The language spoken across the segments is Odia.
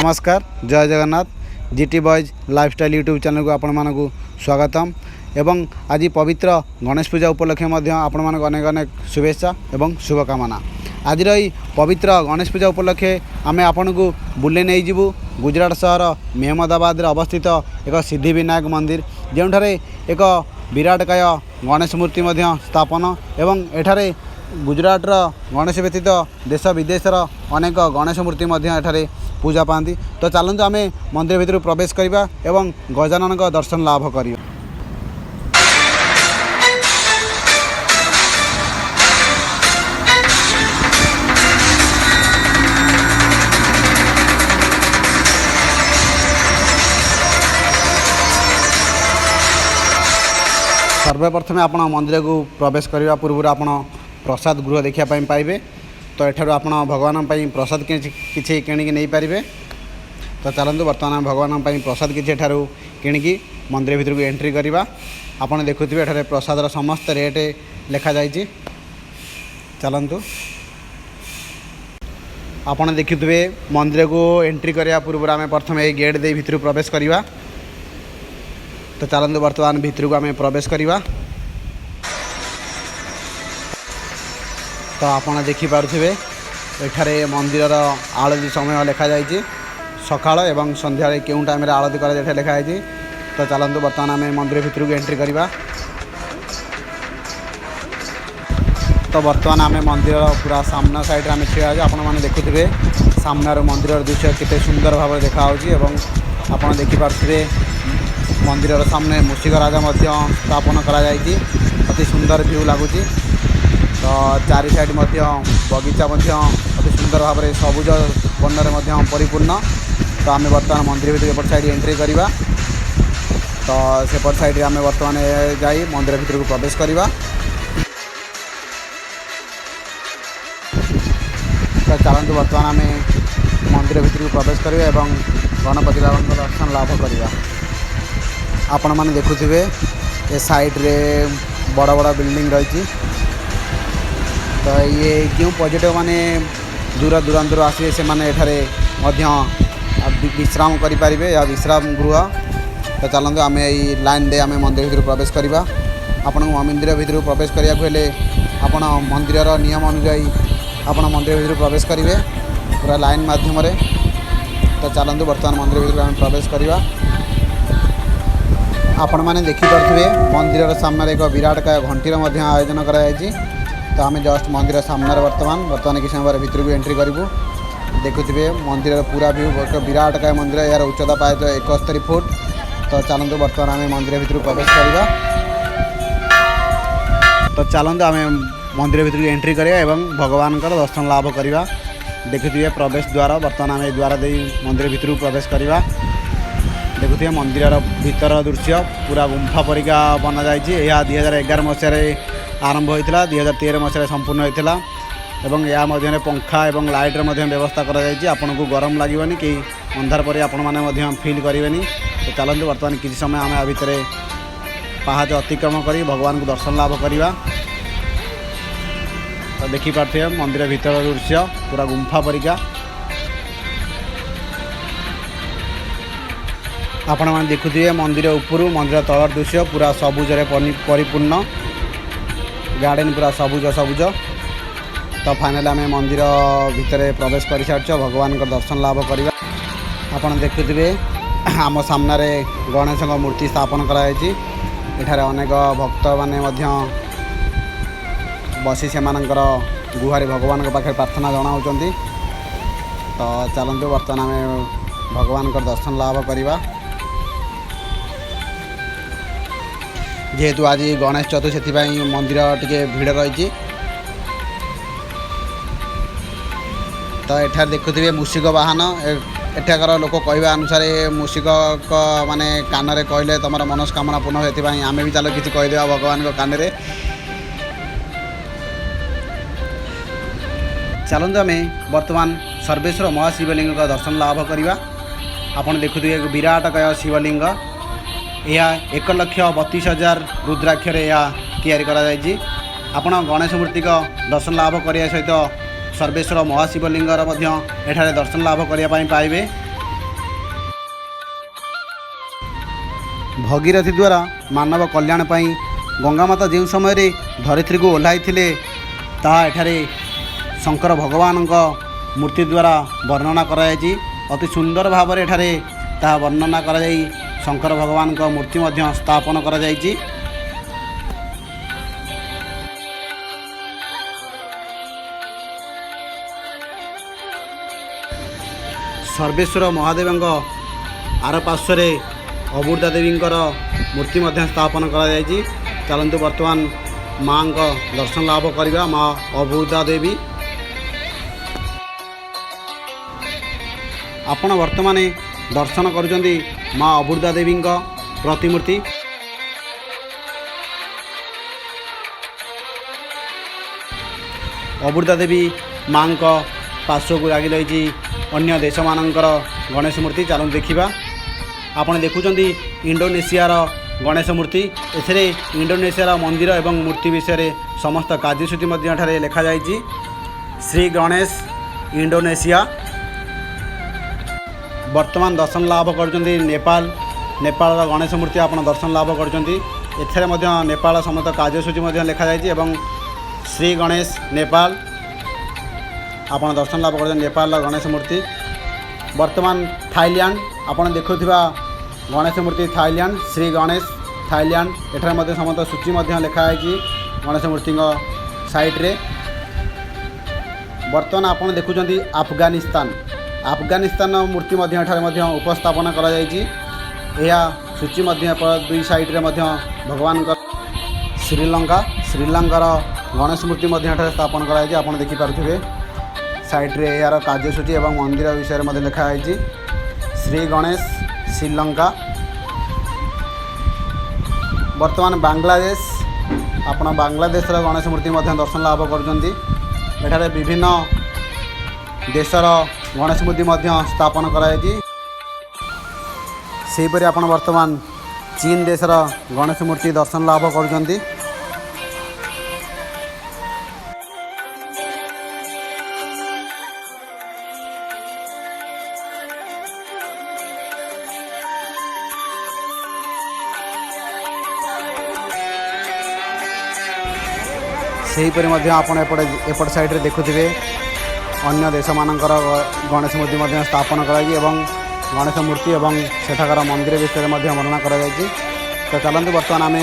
ନମସ୍କାର, ଜୟ Jagannath. GT boys lifestyle YouTube ଚ୍ୟାନେଲକୁ ଆପଣମାନଙ୍କୁ ସ୍ୱାଗତମ ଏବଂ ଆଜି ପବିତ୍ର ଗଣେଶ ପୂଜା ଉପଲକ୍ଷେ ମଧ୍ୟ ଆପଣମାନଙ୍କୁ ଅନେକ ଅନେକ ଶୁଭେଚ୍ଛା ଏବଂ ଶୁଭକାମନା। ଆଜିର ଏହି ପବିତ୍ର ଗଣେଶ ପୂଜା ଉପଲକ୍ଷେ ଆମେ ଆପଣଙ୍କୁ ବୁଲେଇ ନେଇଯିବୁ ଗୁଜୁରାଟ ସହର ମେହମଦାବାଦରେ ଅବସ୍ଥିତ ଏକ ସିଦ୍ଧିବିନାୟକ ମନ୍ଦିର, ଯେଉଁଠାରେ ଏକ ବିରାଟକାୟ ଗଣେଶ ମୂର୍ତ୍ତି ମଧ୍ୟ ସ୍ଥାପନ ଏବଂ ଏଠାରେ ଗୁଜୁରାଟର ଗଣେଶ ବ୍ୟତୀତ ଦେଶ ବିଦେଶର ଅନେକ ଗଣେଶ ମୂର୍ତ୍ତି ମଧ୍ୟ ଏଠାରେ ପୂଜା ପାଆନ୍ତି। ତ ଚାଲନ୍ତୁ, ଆମେ ମନ୍ଦିର ଭିତରକୁ ପ୍ରବେଶ କରିବା ଏବଂ ଗଜାନନଙ୍କ ଦର୍ଶନ ଲାଭ କରିବା। ସର୍ବପ୍ରଥମେ ଆପଣ ମନ୍ଦିରକୁ ପ୍ରବେଶ କରିବା ପୂର୍ବରୁ ଆପଣ ପ୍ରସାଦ ଗୃହ ଦେଖିବା ପାଇଁ ପାଇବେ। ତ ଏଠାରୁ ଆପଣ ଭଗବାନଙ୍କ ପାଇଁ ପ୍ରସାଦ କିଛି କିଛି କିଣିକି ନେଇପାରିବେ। ତ ଚାଲନ୍ତୁ, ବର୍ତ୍ତମାନ ଆମେ ଭଗବାନଙ୍କ ପାଇଁ ପ୍ରସାଦ କିଛି ଏଠାରୁ କିଣିକି ମନ୍ଦିର ଭିତରକୁ ଏଣ୍ଟ୍ରି କରିବା। ଆପଣ ଦେଖୁଥିବେ, ଏଠାରେ ପ୍ରସାଦର ସମସ୍ତ ରେଟ୍ ଲେଖାଯାଇଛି। ଚାଲନ୍ତୁ, ଆପଣ ଦେଖୁଥିବେ, ମନ୍ଦିରକୁ ଏଣ୍ଟ୍ରି କରିବା ପୂର୍ବରୁ ଆମେ ପ୍ରଥମେ ଏଇ ଗେଟ୍ ଦେଇ ଭିତରକୁ ପ୍ରବେଶ କରିବା। ତ ଚାଲନ୍ତୁ, ବର୍ତ୍ତମାନ ଭିତରକୁ ଆମେ ପ୍ରବେଶ କରିବା। ତ ଆପଣ ଦେଖିପାରୁଥିବେ, ଏଠାରେ ମନ୍ଦିରର ଆଳତି ସମୟ ଲେଖାଯାଇଛି। ସକାଳ ଏବଂ ସନ୍ଧ୍ୟାରେ କେଉଁ ଟାଇମ୍ରେ ଆଳତି କରାଯାଏ, ଏଠାରେ ଲେଖାଯାଇଛି। ତ ଚାଲନ୍ତୁ, ବର୍ତ୍ତମାନ ଆମେ ମନ୍ଦିର ଭିତରକୁ ଏଣ୍ଟ୍ରି କରିବା। ତ ବର୍ତ୍ତମାନ ଆମେ ମନ୍ଦିରର ପୁରା ସାମ୍ନା ସାଇଡ଼୍ରେ ଆମେ ଛିଡ଼ା ହେଇଛୁ। ଆପଣମାନେ ଦେଖୁଥିବେ, ସାମ୍ନାର ମନ୍ଦିରର ଦୃଶ୍ୟ କେତେ ସୁନ୍ଦର ଭାବରେ ଦେଖାହେଉଛି ଏବଂ ଆପଣ ଦେଖିପାରୁଥିବେ, ମନ୍ଦିରର ସାମ୍ନାରେ ମୂଷିକ ରାଜା ମଧ୍ୟ ସ୍ଥାପନ କରାଯାଇଛି। ଅତି ସୁନ୍ଦର ଭ୍ୟୁ ଲାଗୁଛି। ତ ଚାରି ସାଇଡ଼୍ ମଧ୍ୟ ବଗିଚା ମଧ୍ୟ ଅତି ସୁନ୍ଦର ଭାବରେ ସବୁଜ ବର୍ଣ୍ଣରେ ମଧ୍ୟ ପରିପୂର୍ଣ୍ଣ। ତ ଆମେ ବର୍ତ୍ତମାନ ମନ୍ଦିର ଭିତରକୁ ଏପଟ ସାଇଡ଼୍ ଏଣ୍ଟ୍ରି କରିବା। ତ ସେପଟ ସାଇଡ଼୍ରେ ଆମେ ବର୍ତ୍ତମାନ ଯାଇ ମନ୍ଦିର ଭିତରକୁ ପ୍ରବେଶ କରିବା। ତ ଚାଲନ୍ତୁ, ବର୍ତ୍ତମାନ ଆମେ ମନ୍ଦିର ଭିତରକୁ ପ୍ରବେଶ କରିବା ଏବଂ ଗଣପତି ବାବାଙ୍କ ଦର୍ଶନ ଲାଭ କରିବା। ଆପଣମାନେ ଦେଖୁଥିବେ, ଏ ସାଇଡ଼୍ରେ ବଡ଼ ବଡ଼ ବିଲ୍ଡିଂ ରହିଛି। ତ ଇଏ ଯେଉଁ ପର୍ଯ୍ୟଟକମାନେ ଦୂର ଦୂରାନ୍ତରୁ ଆସିବେ, ସେମାନେ ଏଠାରେ ମଧ୍ୟ ବିଶ୍ରାମ କରିପାରିବେ। ଏହା ବିଶ୍ରାମ ଗୃହ। ତ ଚାଲନ୍ତୁ, ଆମେ ଏଇ ଲାଇନ୍ ଦେଇ ଆମେ ମନ୍ଦିର ଭିତରକୁ ପ୍ରବେଶ କରିବା। ଆପଣଙ୍କୁ ମନ୍ଦିର ଭିତରକୁ ପ୍ରବେଶ କରିବାକୁ ହେଲେ ଆପଣ ମନ୍ଦିରର ନିୟମ ଅନୁଯାୟୀ ଆପଣ ମନ୍ଦିର ଭିତରକୁ ପ୍ରବେଶ କରିବେ ପୁରା ଲାଇନ୍ ମାଧ୍ୟମରେ। ତ ଚାଲନ୍ତୁ, ବର୍ତ୍ତମାନ ମନ୍ଦିର ଭିତରକୁ ଆମେ ପ୍ରବେଶ କରିବା। ଆପଣମାନେ ଦେଖିପାରୁଥିବେ, ମନ୍ଦିରର ସାମ୍ନାରେ ଏକ ବିରାଟକାୟ ଘଣ୍ଟିର ମଧ୍ୟ ଆୟୋଜନ କରାଯାଇଛି। ତ ଆମେ ଜଷ୍ଟ ମନ୍ଦିର ସାମ୍ନାରେ ବର୍ତ୍ତମାନ ବର୍ତ୍ତମାନ କିଛି ସମୟ ପରେ ଭିତରକୁ ଏଣ୍ଟ୍ରି କରିବୁ। ଦେଖୁଥିବେ, ମନ୍ଦିରର ପୁରା ଭ୍ୟୁ। ଏକ ବିରାଟକାୟ ମନ୍ଦିର, ଏହାର ଉଚ୍ଚତା ପ୍ରାୟତଃ 71 ଫୁଟ। ତ ଚାଲନ୍ତୁ, ବର୍ତ୍ତମାନ ଆମେ ମନ୍ଦିର ଭିତରକୁ ପ୍ରବେଶ କରିବା। ତ ଚାଲନ୍ତୁ, ଆମେ ମନ୍ଦିର ଭିତରକୁ ଏଣ୍ଟ୍ରି କରିବା ଏବଂ ଭଗବାନଙ୍କର ଦର୍ଶନ ଲାଭ କରିବା। ଦେଖୁଥିବେ ପ୍ରବେଶ ଦ୍ୱାର। ବର୍ତ୍ତମାନ ଆମେ ଏ ଦ୍ୱାର ଦେଇ ମନ୍ଦିର ଭିତରକୁ ପ୍ରବେଶ କରିବା। ଦେଖୁଥିବେ, ମନ୍ଦିରର ଭିତର ଦୃଶ୍ୟ ପୁରା ଗୁମ୍ଫା ପରିକା ବନାଯାଇଛି। ଏହା 2011 ମସିହାରେ ଆରମ୍ଭ ହୋଇଥିଲା, 2013 ମସିହାରେ ସମ୍ପୂର୍ଣ୍ଣ ହୋଇଥିଲା ଏବଂ ଏହା ମଧ୍ୟରେ ପଙ୍ଖା ଏବଂ ଲାଇଟ୍ର ମଧ୍ୟ ବ୍ୟବସ୍ଥା କରାଯାଇଛି। ଆପଣଙ୍କୁ ଗରମ ଲାଗିବନି କି ଅନ୍ଧାର ପରି ଆପଣମାନେ ମଧ୍ୟ ଫିଲ୍ କରିବେନି। ତ ଚାଲନ୍ତୁ, ବର୍ତ୍ତମାନ କିଛି ସମୟ ଆମେ ଆ ଭିତରେ ପାହାଚ ଅତିକ୍ରମ କରି ଭଗବାନଙ୍କୁ ଦର୍ଶନ ଲାଭ କରିବା। ତ ଦେଖିପାରୁଥିବେ, ମନ୍ଦିର ଭିତର ଦୃଶ୍ୟ ପୁରା ଗୁମ୍ଫା ପରିକା। ଆପଣମାନେ ଦେଖୁଥିବେ, ମନ୍ଦିର ଉପରୁ ମନ୍ଦିର ତଳର ଦୃଶ୍ୟ ପୁରା ସବୁଜରେ ପରିପୂର୍ଣ୍ଣ। ଗାର୍ଡ଼େନ୍ ପୁରା ସବୁଜ ସବୁଜ। ତ ଫାଇନାଲି ଆମେ ମନ୍ଦିର ଭିତରେ ପ୍ରବେଶ କରିସାରିଛୁ। ଭଗବାନଙ୍କ ଦର୍ଶନ ଲାଭ କରିବା। ଆପଣ ଦେଖୁଥିବେ, ଆମ ସାମ୍ନାରେ ଗଣେଶଙ୍କ ମୂର୍ତ୍ତି ସ୍ଥାପନ କରାଯାଇଛି। ଏଠାରେ ଅନେକ ଭକ୍ତମାନେ ମଧ୍ୟ ବସି ସେମାନଙ୍କର ଗୁହାରି ଭଗବାନଙ୍କ ପାଖରେ ପ୍ରାର୍ଥନା ଜଣାଉଛନ୍ତି। ତ ଚାଲନ୍ତୁ, ବର୍ତ୍ତମାନ ଆମେ ଭଗବାନଙ୍କର ଦର୍ଶନ ଲାଭ କରିବା। ଯେହେତୁ ଆଜି ଗଣେଶ ଚତୁର୍ଥୀ, ସେଥିପାଇଁ ମନ୍ଦିର ଟିକେ ଭିଡ଼ ରହିଛି। ତ ଏଠାରେ ଦେଖୁଥିବେ ମୂଷିକ ବାହନ। ଏଠାକାର ଲୋକ କହିବା ଅନୁସାରେ ମୂଷିକଙ୍କ ମାନେ କାନରେ କହିଲେ ତୁମର ମନସ୍କାମନା ପୂର୍ଣ୍ଣ। ସେଥିପାଇଁ ଆମେ ବି ଚାଲ କିଛି କହିଦେବା ଭଗବାନଙ୍କ କାନରେ। ଚାଲନ୍ତୁ, ଆମେ ବର୍ତ୍ତମାନ ସର୍ବେଶ୍ୱର ମହାଶିବଲିଙ୍ଗଙ୍କ ଦର୍ଶନ ଲାଭ କରିବା। ଆପଣ ଦେଖୁଥିବେ, ଏକ ବିରାଟକାୟ ଶିବଲିଙ୍ଗ। ଏହା 1,32,000 ରୁଦ୍ରାକ୍ଷରେ ଏହା ତିଆରି କରାଯାଇଛି। ଆପଣ ଗଣେଶ ମୂର୍ତ୍ତିଙ୍କ ଦର୍ଶନ ଲାଭ କରିବା ସହିତ ସର୍ବେଶ୍ୱର ମହାଶିବଲିଙ୍ଗର ମଧ୍ୟ ଏଠାରେ ଦର୍ଶନ ଲାଭ କରିବା ପାଇଁ ପାଇବେ। ଭଗୀରଥୀ ଦ୍ୱାରା ମାନବ କଲ୍ୟାଣ ପାଇଁ ଗଙ୍ଗାମାତା ଯେଉଁ ସମୟରେ ଧରିତ୍ରୀକୁ ଓହ୍ଲାଇଥିଲେ, ତାହା ଏଠାରେ ଶଙ୍କର ଭଗବାନଙ୍କ ମୂର୍ତ୍ତି ଦ୍ୱାରା ବର୍ଣ୍ଣନା କରାଯାଇଛି। ଅତି ସୁନ୍ଦର ଭାବରେ ଏଠାରେ ତାହା ବର୍ଣ୍ଣନା କରାଯାଇ ଶଙ୍କର ଭଗବାନଙ୍କ ମୂର୍ତ୍ତି ମଧ୍ୟ ସ୍ଥାପନ କରାଯାଇଛି। ସର୍ବେଶ୍ୱର ମହାଦେବଙ୍କ ଆର ପାର୍ଶ୍ୱରେ ଅବୁର୍ଦ୍ଦା ଦେବୀଙ୍କର ମୂର୍ତ୍ତି ମଧ୍ୟ ସ୍ଥାପନ କରାଯାଇଛି। ଚାଲନ୍ତୁ, ବର୍ତ୍ତମାନ ମାଙ୍କ ଦର୍ଶନ ଲାଭ କରିବା। ମା ଅବୁର୍ଦ୍ଦା ଦେବୀ। ଆପଣ ବର୍ତ୍ତମାନ ଦର୍ଶନ କରୁଛନ୍ତି ମା ଅବୁର୍ଦ୍ଦା ଦେବୀଙ୍କ ପ୍ରତିମୂର୍ତ୍ତି। ଅବୁର୍ଦ୍ଦା ଦେବୀ ମାଙ୍କ ପାର୍ଶ୍ୱକୁ ଲାଗି ରହିଛି ଅନ୍ୟ ଦେଶମାନଙ୍କର ଗଣେଶ ମୂର୍ତ୍ତି। ଚାଲନ୍ତୁ ଦେଖିବା। ଆପଣ ଦେଖୁଛନ୍ତି ଇଣ୍ଡୋନେସିଆର ଗଣେଶ ମୂର୍ତ୍ତି। ଏଥିରେ ଇଣ୍ଡୋନେସିଆର ମନ୍ଦିର ଏବଂ ମୂର୍ତ୍ତି ବିଷୟରେ ସମସ୍ତ କାର୍ଯ୍ୟସୂଚୀ ମଧ୍ୟ ଏଠାରେ ଲେଖାଯାଇଛି। ଶ୍ରୀ ଗଣେଶ, ଇଣ୍ଡୋନେସିଆ। ବର୍ତ୍ତମାନ ଦର୍ଶନ ଲାଭ କରୁଛନ୍ତି ନେପାଳ। ନେପାଳର ଗଣେଶ ମୂର୍ତ୍ତି ଆପଣ ଦର୍ଶନ ଲାଭ କରୁଛନ୍ତି। ଏଥିରେ ମଧ୍ୟ ନେପାଳ ସମସ୍ତ କାର୍ଯ୍ୟସୂଚୀ ମଧ୍ୟ ଲେଖାଯାଇଛି ଏବଂ ଶ୍ରୀ ଗଣେଶ, ନେପାଳ। ଆପଣ ଦର୍ଶନ ଲାଭ କରୁଛନ୍ତି ନେପାଳର ଗଣେଶ ମୂର୍ତ୍ତି। ବର୍ତ୍ତମାନ ଥାଇଲ୍ୟାଣ୍ଡ। ଆପଣ ଦେଖୁଥିବା ଗଣେଶ ମୂର୍ତ୍ତି ଥାଇଲ୍ୟାଣ୍ଡ, ଶ୍ରୀ ଗଣେଶ, ଥାଇଲ୍ୟାଣ୍ଡ। ଏଠାରେ ମଧ୍ୟ ସମସ୍ତ ସୂଚୀ ମଧ୍ୟ ଲେଖା ହେଇଛି ଗଣେଶ ମୂର୍ତ୍ତିଙ୍କ ସାଇଡ଼୍ରେ। ବର୍ତ୍ତମାନ ଆପଣ ଦେଖୁଛନ୍ତି ଆଫଗାନିସ୍ତାନ। ଆଫଗାନିସ୍ତାନ ମୂର୍ତ୍ତି ମଧ୍ୟ ଏଠାରେ ମଧ୍ୟ ଉପସ୍ଥାପନ କରାଯାଇଛି। ଏହା ସୂଚୀ ମଧ୍ୟ ଦୁଇ ସାଇଡ଼୍ରେ ମଧ୍ୟ ଭଗବାନଙ୍କ। ଶ୍ରୀଲଙ୍କା। ଶ୍ରୀଲଙ୍କାର ଗଣେଶ ମୂର୍ତ୍ତି ମଧ୍ୟ ଏଠାରେ ସ୍ଥାପନ କରାଯାଇଛି। ଆପଣ ଦେଖିପାରୁଥିବେ, ସାଇଡ଼୍ରେ ଏହାର କାର୍ଯ୍ୟସୂଚୀ ଏବଂ ମନ୍ଦିର ବିଷୟରେ ମଧ୍ୟ ଲେଖା ହେଇଛି। ଶ୍ରୀ ଗଣେଶ, ଶ୍ରୀଲଙ୍କା। ବର୍ତ୍ତମାନ ବାଂଲାଦେଶ। ଆପଣ ବାଂଲାଦେଶର ଗଣେଶ ମୂର୍ତ୍ତି ମଧ୍ୟ ଦର୍ଶନ ଲାଭ କରୁଛନ୍ତି। ଏଠାରେ ବିଭିନ୍ନ ଦେଶର ଗଣେଶ ମୂର୍ତ୍ତି ମଧ୍ୟ ସ୍ଥାପନ କରାଯାଇଛି। ସେହିପରି ଆପଣ ବର୍ତ୍ତମାନ ଚୀନ ଦେଶର ଗଣେଶ ମୂର୍ତ୍ତି ଦର୍ଶନ ଲାଭ କରୁଛନ୍ତି। ସେହିପରି ମଧ୍ୟ ଆପଣ ଏପଟେ ଏପଟ ସାଇଡ଼ରେ ଦେଖୁଥିବେ, ଅନ୍ୟ ଦେଶମାନଙ୍କର ଗଣେଶ ମୂର୍ତ୍ତି ମଧ୍ୟ ସ୍ଥାପନ କରାଯାଇଛି ଏବଂ ଗଣେଶ ମୂର୍ତ୍ତି ଏବଂ ସେଠାକାର ମନ୍ଦିର ବିଷୟରେ ମଧ୍ୟ ବର୍ଣ୍ଣନା କରାଯାଇଛି। ତ ଚାଲନ୍ତୁ, ବର୍ତ୍ତମାନ ଆମେ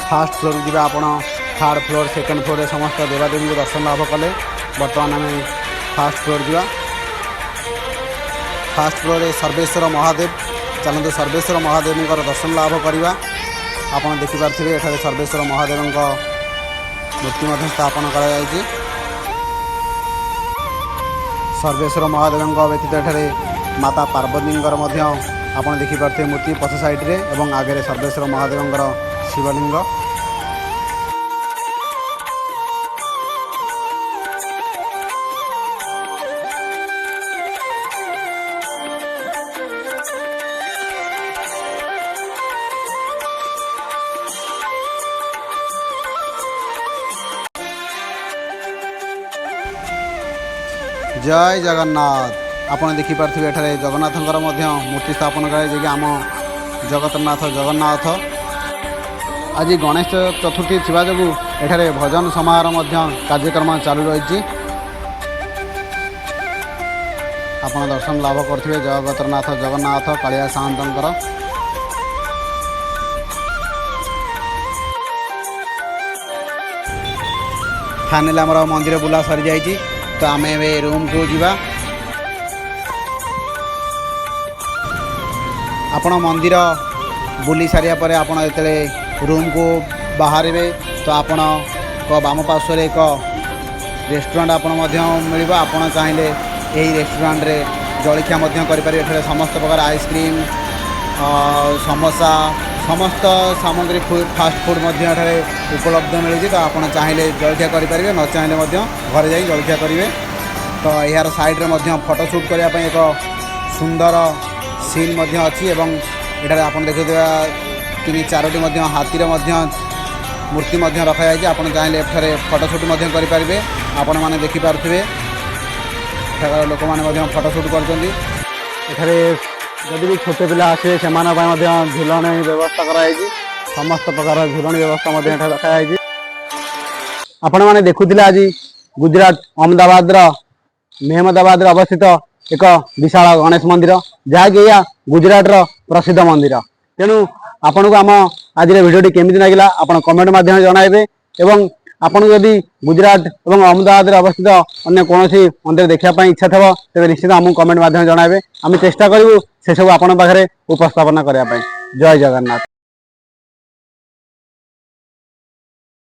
ଫାର୍ଷ୍ଟ ଫ୍ଲୋରକୁ ଯିବା। ଆପଣ ଥାର୍ଡ଼ ଫ୍ଲୋର, ସେକେଣ୍ଡ ଫ୍ଲୋରରେ ସମସ୍ତ ଦେବାଦେବୀଙ୍କୁ ଦର୍ଶନ ଲାଭ କଲେ। ବର୍ତ୍ତମାନ ଆମେ ଫାର୍ଷ୍ଟ ଫ୍ଲୋର ଯିବା। ଫାର୍ଷ୍ଟ ଫ୍ଲୋରରେ ସର୍ବେଶ୍ୱର ମହାଦେବ। ଚାଲନ୍ତୁ, ସର୍ବେଶ୍ୱର ମହାଦେବଙ୍କର ଦର୍ଶନ ଲାଭ କରିବା। ଆପଣ ଦେଖିପାରୁଥିବେ, ଏଠାରେ ସର୍ବେଶ୍ୱର ମହାଦେବଙ୍କ ମୂର୍ତ୍ତି ମଧ୍ୟ ସ୍ଥାପନ କରାଯାଇଛି। ସର୍ବେଶ୍ୱର ମହାଦେବଙ୍କ ବ୍ୟତୀତ ଏଠାରେ ମାତା ପାର୍ବତୀଙ୍କର ମଧ୍ୟ ଆପଣ ଦେଖିପାରୁଥିବେ ମୂର୍ତ୍ତି ପଛ ସାଇଡ଼ରେ ଏବଂ ଆଗରେ ସର୍ବେଶ୍ୱର ମହାଦେବଙ୍କର ଶିବଲିଙ୍ଗ। ଜୟ ଜଗନ୍ନାଥ। ଆପଣ ଦେଖିପାରୁଥିବେ, ଏଠାରେ ଜଗନ୍ନାଥଙ୍କର ମଧ୍ୟ ମୂର୍ତ୍ତି ସ୍ଥାପନ କରାଯାଇଛି, ଆମ ଜଗତନାଥ ଜଗନ୍ନାଥ। ଆଜି ଗଣେଶ ଚତୁର୍ଥୀ ଥିବା ଯୋଗୁଁ ଏଠାରେ ଭଜନ ସମାରୋହ ମଧ୍ୟ କାର୍ଯ୍ୟକ୍ରମ ଚାଲୁ ରହିଛି। ଆପଣ ଦର୍ଶନ ଲାଭ କରୁଥିବେ ଜଗତନାଥ ଜଗନ୍ନାଥ କାଳିଆ ସାଆନ୍ତଙ୍କର। ଫାଇନାଲି ଆମର ମନ୍ଦିର ବୁଲା ସରିଯାଇଛି, ତ ଆମେ ଏବେ ରୁମ୍କୁ ଯିବା। ଆପଣ ମନ୍ଦିର ବୁଲି ସାରିବା ପରେ ଆପଣ ଯେତେବେଳେ ରୁମ୍କୁ ବାହାରିବେ, ତ ଆପଣଙ୍କ ବାମ ପାର୍ଶ୍ୱରେ ଏକ ରେଷ୍ଟୁରାଣ୍ଟ ଆପଣ ମଧ୍ୟ ମିଳିବ। ଆପଣ ଚାହିଁଲେ ଏହି ରେଷ୍ଟୁରାଣ୍ଟରେ ଜଳଖିଆ ମଧ୍ୟ କରିପାରିବେ। ଏଠାରେ ସମସ୍ତ ପ୍ରକାର ଆଇସ୍କ୍ରିମ୍, ସମୋସା, ସମସ୍ତ ସାମଗ୍ରୀ, ଫାଷ୍ଟ ଫୁଡ଼୍ ମଧ୍ୟ ଏଠାରେ ଉପଲବ୍ଧ ମିଳୁଛି। ତ ଆପଣ ଚାହିଁଲେ ଜଳଖିଆ କରିପାରିବେ, ନ ଚାହିଁଲେ ମଧ୍ୟ ଘରେ ଯାଇ ଜଳଖିଆ କରିବେ। ତ ଏହାର ସାଇଡ଼୍ରେ ମଧ୍ୟ ଫଟୋ ସୁଟ୍ କରିବା ପାଇଁ ଏକ ସୁନ୍ଦର ସିନ୍ ମଧ୍ୟ ଅଛି ଏବଂ ଏଠାରେ ଆପଣ ଦେଖୁଥିବା ତିନି ଚାରୋଟି ମଧ୍ୟ ହାତୀର ମଧ୍ୟ ମୂର୍ତ୍ତି ମଧ୍ୟ ରଖାଯାଇଛି। ଆପଣ ଚାହିଁଲେ ଏଠାରେ ଫଟୋ ସୁଟ୍ ମଧ୍ୟ କରିପାରିବେ। ଆପଣମାନେ ଦେଖିପାରୁଥିବେ, ଏଠାକାର ଲୋକମାନେ ମଧ୍ୟ ଫଟୋ ସୁଟ୍ କରୁଛନ୍ତି। ଏଠାରେ ଯଦି ବି ଛୋଟ ପିଲା ଆସିବେ, ସେମାନଙ୍କ ପାଇଁ ମଧ୍ୟ ଝୁଲଣି ବ୍ୟବସ୍ଥା କରାଯାଇଛି। ସମସ୍ତ ପ୍ରକାର ଝୁଲଣି ବ୍ୟବସ୍ଥା ମଧ୍ୟ ଏଠାରେ ରଖାଯାଇଛି। ଆପଣମାନେ ଦେଖୁଥିଲେ ଆଜି ଗୁଜୁରାଟ ଅହମ୍ମଦାବାଦର ମେହମଦାବାଦରେ ଅବସ୍ଥିତ ଏକ ବିଶାଳ ଗଣେଶ ମନ୍ଦିର, ଯାହାକି ଏହା ଗୁଜୁରାଟର ପ୍ରସିଦ୍ଧ ମନ୍ଦିର। ତେଣୁ ଆପଣଙ୍କୁ ଆମ ଆଜିର ଭିଡ଼ିଓଟି କେମିତି ଲାଗିଲା, ଆପଣ କମେଣ୍ଟ ମାଧ୍ୟମରେ ଜଣାଇବେ ଏବଂ ଆପଣଙ୍କୁ ଯଦି ଗୁଜୁରାଟ ଏବଂ ଅହମ୍ମଦାବାଦରେ ଅବସ୍ଥିତ ଅନ୍ୟ କୌଣସି ମନ୍ଦିର ଦେଖିବା ପାଇଁ ଇଚ୍ଛା ଥିବ, ତେବେ ନିଶ୍ଚିତ ଆମକୁ କମେଣ୍ଟ ମାଧ୍ୟମରେ ଜଣାଇବେ। ଆମେ ଚେଷ୍ଟା କରିବୁ ସେସବୁ ଆପଣଙ୍କ ପାଖରେ ଉପସ୍ଥାପନା କରିବା ପାଇଁ। ଜୟ ଜଗନ୍ନାଥ।